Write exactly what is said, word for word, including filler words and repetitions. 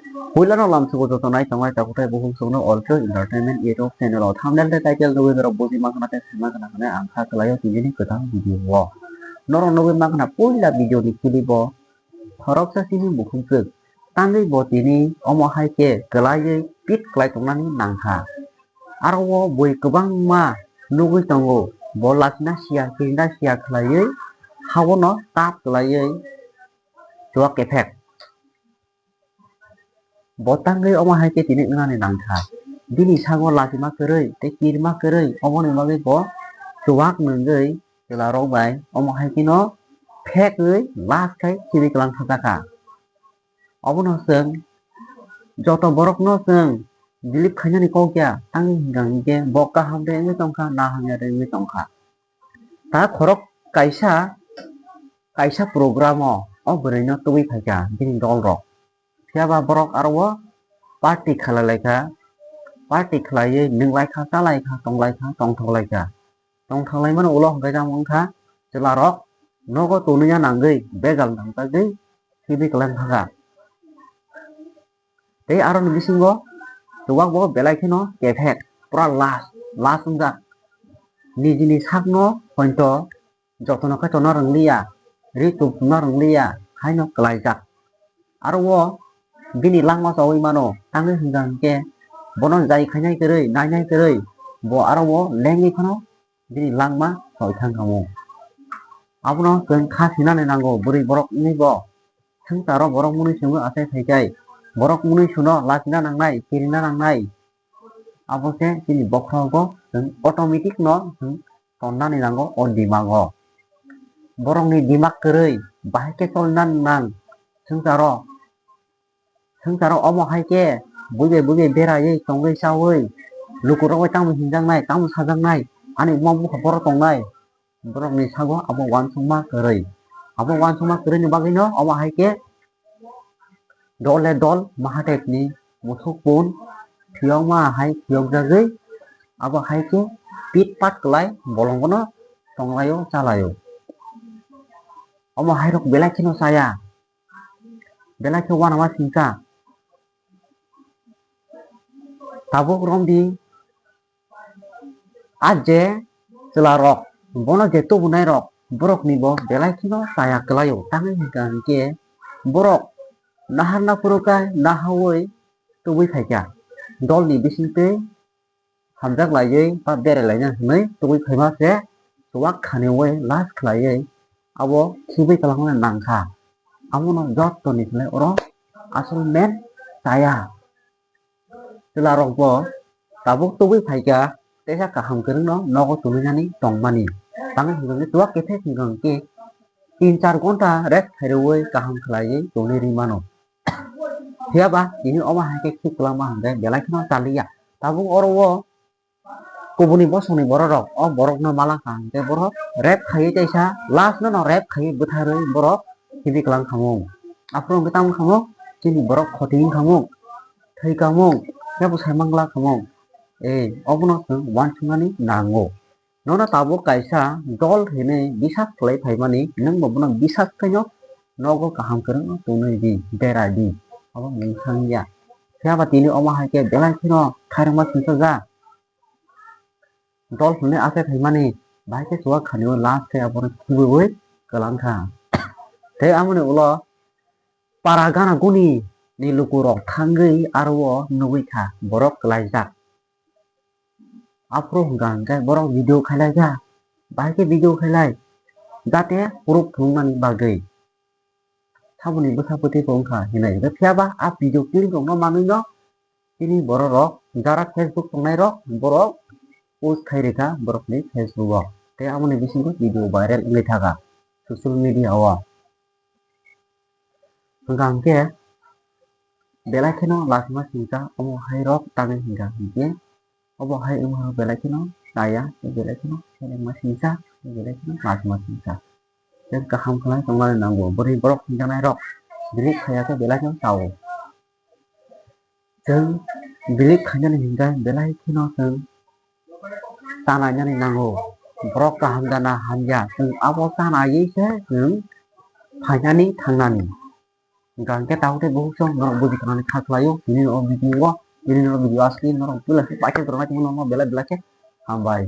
Puilano lamsugo joto nai tongnai takhuk tei bukhuk songno Ultra Entertainment YouTube channel o thumbnail tei title nugwi norok buji mankha tei sai mankha hwnwi ang kha kwlaio tinini kwtal video o. Norok nugwi mankha puila video ni clip o khoroksa chini bukhukjwk tangwi bo tini omo hai khe kwlaiwi pit kwlai tongnani nangkha. Aro o bui kwbangma nugwi tongo, bo lachina siya kirina siya khwlaiwi haono tap kwlaiwi chuak kephek. Bo tangwi omo hai khe tini wngnani nangkha. Bini sago lachima kwrwi tei kirima kwrwi, oboni bagwi bo chuak nungwi chwla rok bai omo hai kheno phekwi last khai khibi kwlang thangjakha. Obono chwng joto borokno chwng believe khainani kok ya, tangwi hwnkha hinkhe bo kaham de wngwi tongkha, na hamya de wngwi tongkha. Ta khorok kaisa, kaisa program o o bwrwino tubui phaikha bini dol rok. Phiya ba borok aro o party khalai laikha, party khlaiwi nunglaikha, chalaikha, tonglaikha, tongthoklaikha. Tongthoklaimani ulo hwnkhe tamo wngkha chwlarok nogo tonwi ya nangwi begal nangjakgwi khibi kwlang thangkha. Tei aroni bisingo chuak bo belai kheno kephek, pura last, last wngjak. Nijini sakno pointo jotono khe tongna rwngliya, ri tubna rwngliya, haino kwlaijak. Aro o bini langma chaui mano, tangwi hwnkha hinkhe bono jai khainai kwrwi, nainai kwrwi, bo aro o lengwi phano bini langma soi thang kamo. Abono chwng kha sinani nango, bwrwi borok wngwi bo swngcharo borok mwnwi swngo achai phaikhai, borok mwnwi swno lachina nangnai, kirina nangnai, abo se chini bokhorogo chwng automatic no chwng tonnani nango o dimago. Borokni dimak kwrwi bahai khe cholna nang swngcharo. Swngcharo omo hai khe buibai buibai beraiwi tongwi chawi lukurok bai tamo hinjaknai, tamo sajaknai, ani buma bupha borok tongnai, borokni sago abo uansukma kwrwi. Abo uansukma kwrwini bagwino omo hai khe dole dol mahatekni musuk pun phiyokma hai phiyokjagwi abo hai khe pit pat kwlai bolongono tonglaio chalaio. Omo hairok belai kheno chaya. Belai khe uanama singcha. Tabuk romdi a je chwlarok, bono je tubunairok, borokni bo belai kheno chaya kwlaio. Tangwi hwnkha hinkhe borok nahar naphuru khe nahaui tubui phaikha. Dolni bisingtwi hamjak laiwi ba berai laina hinwi tubui phaima se chuak khaniui last khlaiwi abo khibui kwlangmani nangkha. Abono jottoni hinwi oro asol main chaya. Chwlarokbo tabuk tubui phaikha, teisa kaham kwrwngno nogo tubunani tongmani. Tangwi hwnkhe chuak kephek hwnkhe tin char ghonta rest khairwi kaham khlaiwi tongwi rwi mano. Phiya ba tini omo hai khe khib kwlangma hwnkhe belai kheno chaliya. Tabuk oro o kubuni bosongni borok rok o borok no malangkha hwnkhe borok rape khaiwi teisa last no no rape khaiwi bwtharwi borok khibi kwlang khamung. Aphuru hwnkhe tamo khamung chini borok khoti wng khamung, thwi khamung, kebo sai mangla khamung. Ei obono chwng uansuknani nango. Nono tabuk kaisa dol hinwi bisas khlai phaimani, nwngbo bono bisas khaino nogo kaham kwrwngno tonwi di, bera di, abo mungsang ya. Phiya ba tini omo hai khe belai kheno khairokma singsa ja. Dol hinwi achai phaimani, bahai khe chuak khanio last khe abono khibiui kwlang kha. Tei amoni ulo para gana guni ni lukurok thangwi aro o nugwi kha, borok kwlaijak. Aphuru hwnkha hwnkhe borok video khailai kha, bahai khe video khailai, jate proof phunuknani bagwi. Saboni bwsa bwtwi bo wngkha hinwi. Hwnkhe phiya ba a video clip rokno manwi no chini borok rok jara Facebook tongnai rok borok post khai rikha borokni Facebook o. Tei aboni bisingo video viral wngwi thaka social media o. Hwnkha hwnkhe belai kheno lachima singcha omo hai rok tangwi hwnkha hwnkhe obo hai wngma rok belai kheno chaya tei belai kheno selengma singcha tei belai kheno lachima singcha. Tei kaham khlai tongnani nango bwrwi borok hwnjaknai rok believe khaiya khe belai kheno chao. Chwng believe khainani hwnkhe belai kheno chwng chanainani nango. Borok kaham jana hamya, chwng abo chanaiwi se chwng phainani thangnani. Hingkha hingkhe tabuk tei bukhuk song norok buji khanani kha khlaio, tini o video o, tini norok video asli norok puila khe paikhe rwna tongmani norok belai belai khe hambai.